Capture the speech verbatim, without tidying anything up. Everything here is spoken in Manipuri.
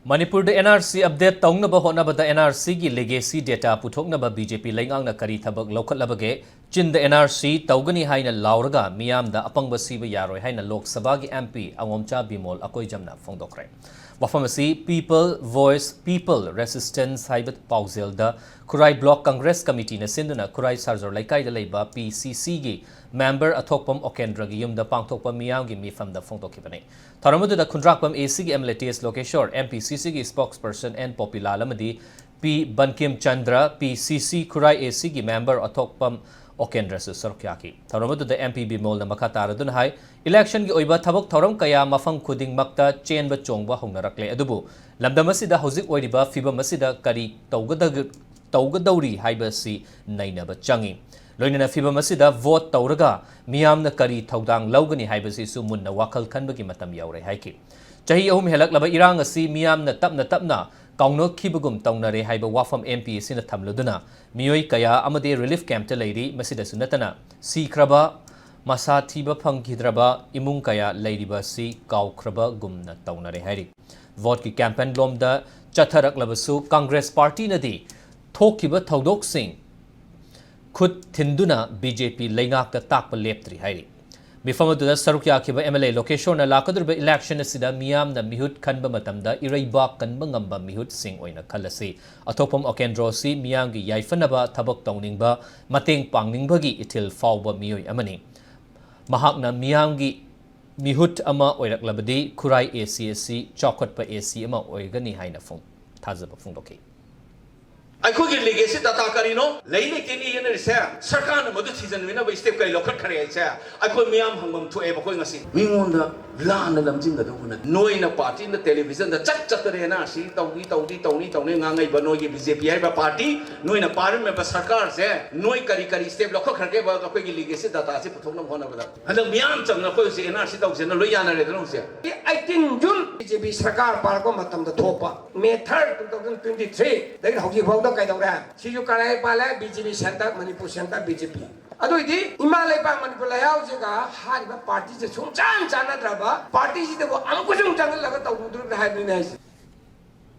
ꯃꯅꯤꯄꯨꯔꯗ ꯑꯦꯟ ꯑꯥꯔ ꯁꯤ ꯑꯞꯗꯦꯠ ꯇꯧꯅꯕ ꯍꯣꯠꯅꯕꯗ ꯑꯦꯟ ꯑꯥꯔ ꯁꯤꯒꯤ ꯂꯤꯒꯦꯁꯤ ꯗꯦꯇꯥ ꯄꯨꯊꯣꯛꯅꯕ ꯕꯤ ꯖꯦ ꯄꯤ ꯂꯩꯉꯥꯛꯅ ꯀꯔꯤ ꯊꯕꯛ ꯂꯧꯈꯠꯂꯕꯒꯦ? ꯆꯤꯟꯗ ꯑꯦꯟ ꯑꯥꯔ ꯁꯤ ꯇꯧꯒꯅꯤ ꯍꯥꯏꯅ ꯂꯥꯎꯔꯒ ꯃꯤꯌꯥꯝꯗ ꯑꯄꯪꯕ ꯁꯤꯕ ꯌꯥꯔꯣꯏ ꯍꯥꯏꯅ ꯂꯣꯛ ꯁꯚꯥꯒꯤ ꯑꯦꯝ ꯄꯤ ꯑꯉꯣꯝꯆꯥ ꯕꯤꯃꯣꯜ ꯑꯀꯣꯏꯖꯝꯅ ꯐꯣꯡꯗꯣꯛꯈ꯭ꯔꯦ꯫ ꯋꯥꯐꯝ ꯑꯁꯤ People Voice, People Resistance ꯍꯥꯏꯕ ꯄꯥꯎꯖꯦꯜꯗ ꯈꯨꯔꯥꯏ ꯕ꯭ꯂꯣꯛ ꯀꯪꯒ꯭ꯔꯦꯁ ꯀꯃꯤꯇꯤꯅ ꯁꯤꯟꯗꯨꯅ ꯈꯨꯔꯥꯏ ꯁꯥꯔꯖꯣꯔ ꯂꯩꯀꯥꯏꯗ ꯂꯩꯕ ꯄꯤ ꯁꯤ ꯁꯤꯒꯤ ꯃꯦꯝꯕꯔ ꯑꯊꯣꯛꯄꯝ ꯑꯣꯀꯦꯟꯗ꯭ꯔꯒꯤ ꯌꯨꯝꯗ ꯄꯥꯡꯊꯣꯛꯄ ꯃꯤꯌꯥꯝꯒꯤ ꯃꯤꯐꯝꯗ ꯐꯣꯡꯗꯣꯛꯈꯤꯕꯅꯤ꯫ ꯊꯧꯔꯝ ꯑꯗꯨꯗ ꯈꯨꯟꯗ꯭ꯔꯥꯛꯄꯝ ꯑꯦ ꯁꯤꯒꯤ M L A T S Lokeshor, M P C ꯁꯤꯒꯤ ꯁ꯭ꯄꯣꯛꯁꯄꯔꯁꯟ ꯑꯦꯟ ꯄꯣꯄꯤꯂꯥꯜ ꯑꯃꯗꯤ ꯄꯤ ꯕꯟꯀꯤꯝ ꯆꯟꯗ꯭ꯔ, ꯄꯤ ꯁꯤ ꯁꯤ ꯈꯨꯔꯥꯏ ꯑꯦ ꯁꯤꯒꯤ ꯃꯦꯝꯕꯔ ꯑꯊꯣꯛꯄꯝ ꯑꯣꯀꯦꯟꯗ꯭ꯔꯁꯨ ꯁꯔꯨꯛ ꯌꯥꯈꯤ꯫ ꯊꯧꯔꯝ ꯑꯗꯨꯗ ꯑꯦꯝ ꯄꯤ ꯕꯤꯃꯣꯜꯅ ꯃꯈꯥ ꯇꯥꯔꯗꯨꯅ ꯍꯥꯏ, ꯏꯂꯦꯛꯁꯟꯒꯤ ꯑꯣꯏꯕ ꯊꯕꯛ ꯊꯧꯔꯝ ꯀꯌꯥ ꯃꯐꯝ ꯈꯨꯗꯤꯡꯃꯛꯇ ꯆꯦꯟꯕ ꯆꯣꯡꯕ ꯍꯧꯅꯔꯛꯂꯦ, ꯑꯗꯨꯕꯨ ꯂꯝꯗꯝ ꯑꯁꯤꯗ ꯍꯧꯖꯤꯛ ꯑꯣꯏꯔꯤꯕ ꯐꯤꯕꯝ ꯑꯁꯤꯗ ꯀꯔꯤ ꯇꯧꯒꯗꯒ-, ꯇꯧꯒꯗꯧꯔꯤ ꯍꯥꯏꯕꯁꯤ ꯅꯩꯅꯕ ꯆꯪꯏ꯫ ꯂꯣꯏꯅꯅ ꯐꯤꯕꯝ ꯑꯁꯤꯗ ꯚꯣꯠ ꯇꯧꯔꯒ ꯃꯤꯌꯥꯝꯅ ꯀꯔꯤ ꯊꯧꯗꯥꯡ ꯂꯧꯒꯅꯤ ꯍꯥꯏꯕꯁꯤꯁꯨ ꯃꯨꯟꯅ ꯋꯥꯈꯜ ꯈꯟꯕꯒꯤ ꯃꯇꯝ ꯌꯧꯔꯦ ꯍꯥꯏꯈꯤ꯫ ꯆꯍꯤ ꯑꯍꯨꯝ ꯍꯦꯜꯂꯛꯂꯕ ꯏꯔꯥꯡ ꯑꯁꯤ ꯃꯤꯌꯥꯝꯅ ꯇꯞꯅ ꯇꯞꯅ ꯀꯥꯎꯅꯈꯤꯕꯒꯨꯝ ꯇꯧꯅꯔꯦ ꯍꯥꯏꯕ ꯋꯥꯐꯝ ꯑꯦꯝ ꯄꯤ ꯑꯁꯤꯅ ꯊꯝꯂꯗꯨꯅ, ꯃꯤꯑꯣꯏ ꯀꯌꯥ ꯑꯃꯗꯤ ꯔꯤꯂꯤꯐ ꯀꯦꯝꯞꯇ ꯂꯩꯔꯤ꯫ ꯃꯁꯤꯗꯁꯨ ꯅꯠꯇꯅ, ꯁꯤꯈ꯭ꯔꯕ, ꯃꯁꯥ ꯊꯤꯕ ꯐꯪꯈꯤꯗ꯭ꯔꯕ ꯏꯃꯨꯡ ꯀꯌꯥ ꯂꯩꯔꯤꯕ ꯑꯁꯤ ꯀꯥꯎꯈ꯭ꯔꯕꯒꯨꯝꯅ ꯇꯧꯅꯔꯦ ꯍꯥꯏꯔꯤ꯫ ꯚꯣꯠꯀꯤ ꯀꯦꯝꯄꯦꯟ ꯂꯣꯝꯗ ꯆꯠꯊꯔꯛꯂꯕꯁꯨ, ꯀꯪꯒ꯭ꯔꯦꯁ ꯄꯥꯔꯇꯤꯅꯗꯤ ꯊꯣꯛꯈꯤꯕ ꯊꯧꯗꯣꯛꯁꯤꯡ ꯈꯨꯠ ꯊꯤꯟꯗꯨꯅ ꯕꯤ ꯖꯦ ꯄꯤ ꯂꯩꯉꯥꯛꯇ ꯇꯥꯛꯄ ꯂꯦꯞꯇ꯭ꯔꯤ ꯍꯥꯏꯔꯤ꯫ ꯃꯤꯐꯝ ꯑꯗꯨꯗ ꯁꯔꯨꯛ ꯌꯥꯈꯤꯕ ꯑꯦꯝ ꯑꯦꯜ ꯑꯦ ꯂꯣꯀꯦꯁꯣꯔꯅ ꯂꯥꯛꯀꯗꯧꯔꯤꯕ ꯏꯂꯦꯛꯁꯟ ꯑꯁꯤꯗ ꯃꯤꯌꯥꯝꯅ ꯃꯤꯍꯨꯠ ꯈꯟꯕ ꯃꯇꯝꯗ ꯏꯔꯩꯕꯥꯛ ꯀꯟꯕ ꯉꯝꯕ ꯃꯤꯍꯨꯠꯁꯤꯡ ꯑꯣꯏꯅ ꯈꯜꯂꯁꯤ꯫ ꯑꯊꯣꯛꯄꯝ ꯑꯣꯀꯦꯟꯗ꯭ꯔꯣꯁꯤ ꯃꯤꯌꯥꯝꯒꯤ ꯌꯥꯏꯐꯅꯕ ꯊꯕꯛ ꯇꯧꯅꯤꯡꯕ, ꯃꯇꯦꯡ ꯄꯥꯡꯅꯤꯡꯕꯒꯤ ꯏꯊꯤꯜ ꯐꯥꯎꯕ ꯃꯤꯑꯣꯏ ꯑꯃꯅꯤ꯫ ꯃꯍꯥꯛꯅ ꯃꯤꯌꯥꯝꯒꯤ ꯃꯤꯍꯨꯠ ꯑꯃ ꯑꯣꯏꯔꯛꯂꯕꯗꯤ ꯈꯨꯔꯥꯏ ꯑꯦ ꯁꯤ ꯑꯁꯤ ꯆꯥꯎꯈꯠꯄ ꯑꯦ ꯁꯤ ꯑꯃ ꯑꯣꯏꯒꯅꯤ ꯍꯥꯏꯅ ꯐꯣꯡ-, ꯊꯥꯖꯕ ꯐꯣꯡꯗꯣꯛꯈꯤ꯫ ꯑꯩꯈꯣꯏꯒꯤ ꯂꯤꯒꯦꯁꯤ ꯗꯇꯥ ꯀꯔꯤꯅꯣ? ꯂꯩ ꯂꯩꯇꯦꯅ ꯌꯦꯠꯅꯔꯤꯁꯦ, ꯁꯔꯀꯥꯔꯅ ꯃꯗꯨ ꯊꯤꯖꯤꯟꯕꯤꯅꯕ ꯁ꯭ꯇꯦꯞ ꯀꯔꯤ ꯂꯧꯈꯠꯈ꯭ꯔꯦ ꯍꯥꯏꯁꯦ ꯑꯩꯈꯣꯏ ꯃꯤꯌꯥꯝ ꯍꯪꯐꯝ ꯊꯣꯛꯑꯦꯕ꯫ ꯑꯩꯈꯣꯏ ꯉꯁꯤ ꯃꯤꯉꯣꯟꯗ ꯂꯥꯟꯅ ꯂꯝꯖꯤꯡꯒꯗꯧꯕ ꯅꯠꯇꯦ꯫ ꯅꯣꯏꯅ ꯄꯥꯔꯇꯤꯅ ꯇꯦꯂꯤꯚꯤꯖꯟꯗ ꯆꯠ ꯆꯠꯇꯅ ꯑꯦꯟ ꯑꯥꯔ ꯁꯤ ꯇꯧꯅꯤ, ꯇꯧꯅꯤ, ꯇꯧꯅꯤ, ꯇꯧꯅꯤ ꯉꯥꯡꯉꯛꯏꯕ ꯅꯣꯏꯒꯤ ꯕꯤ ꯖꯦ ꯄꯤ ꯍꯥꯏꯔꯤꯕ ꯄꯥꯔꯇꯤ, ꯅꯣꯏꯅ ꯄꯥꯔꯝꯃꯤꯕ ꯁꯔꯀꯥꯔꯁꯦ ꯅꯣꯏ ꯀꯔꯤ ꯀꯔꯤ ꯁ꯭ꯇꯦꯞ ꯂꯧꯈꯠꯈ꯭ꯔꯒꯦꯕ ꯑꯩꯈꯣꯏꯒꯤ ꯂꯤꯒꯦꯁꯤ ꯗꯇꯥꯁꯤ ꯄꯨꯊꯣꯛꯅꯕ ꯍꯣꯠꯅꯕꯗ? ꯍꯟꯗꯛ ꯃꯤꯌꯥꯝ ꯆꯪꯅ ꯑꯩꯈꯣꯏ ꯍꯧꯖꯤꯛ ꯑꯦꯟ ꯑꯥꯔ ꯁꯤ ꯇꯧꯁꯦꯅ ꯂꯣꯏ ꯌꯥꯅꯔꯦꯗꯅ ꯍꯧꯖꯤꯛ꯫ Eighteen June B J P ꯁꯔꯀꯥꯔ ꯄꯥꯜꯂꯛꯄ ꯃꯇꯝꯗ ꯊꯣꯛꯄ, May third, two thousand twenty three ꯗꯒꯤ ꯍꯧꯖꯤꯛ ꯐꯥꯎꯗ ꯀꯩꯗꯧꯔꯦ? ꯁꯤꯁꯨ ꯀꯔꯥꯏ ꯄꯥꯜꯂꯦ? B J P centre, Manipur centre B J P. ꯑꯗꯨꯏꯗꯤ ꯏꯃꯥ ꯂꯩꯕꯥꯛ ꯃꯅꯤꯄꯨꯔ ꯂꯩꯍꯥꯎꯁꯤꯒ ꯍꯥꯏꯔꯤꯕ ꯄꯥꯔꯇꯤꯁꯦ ꯁꯨꯡꯆꯥꯟ ꯆꯥꯟꯅꯗ꯭ꯔꯕ, ꯄꯥꯔꯇꯤꯁꯤꯗꯕꯨ ꯑꯃꯨꯛꯀꯁꯨ ꯑꯃꯨꯛ ꯆꯪꯍꯜꯂꯒ ꯇꯧꯔꯨꯗꯣꯔꯤꯕ꯭ꯔꯥ ꯍꯥꯏꯕꯅꯤꯅꯦ ꯍꯥꯏꯁꯦ꯫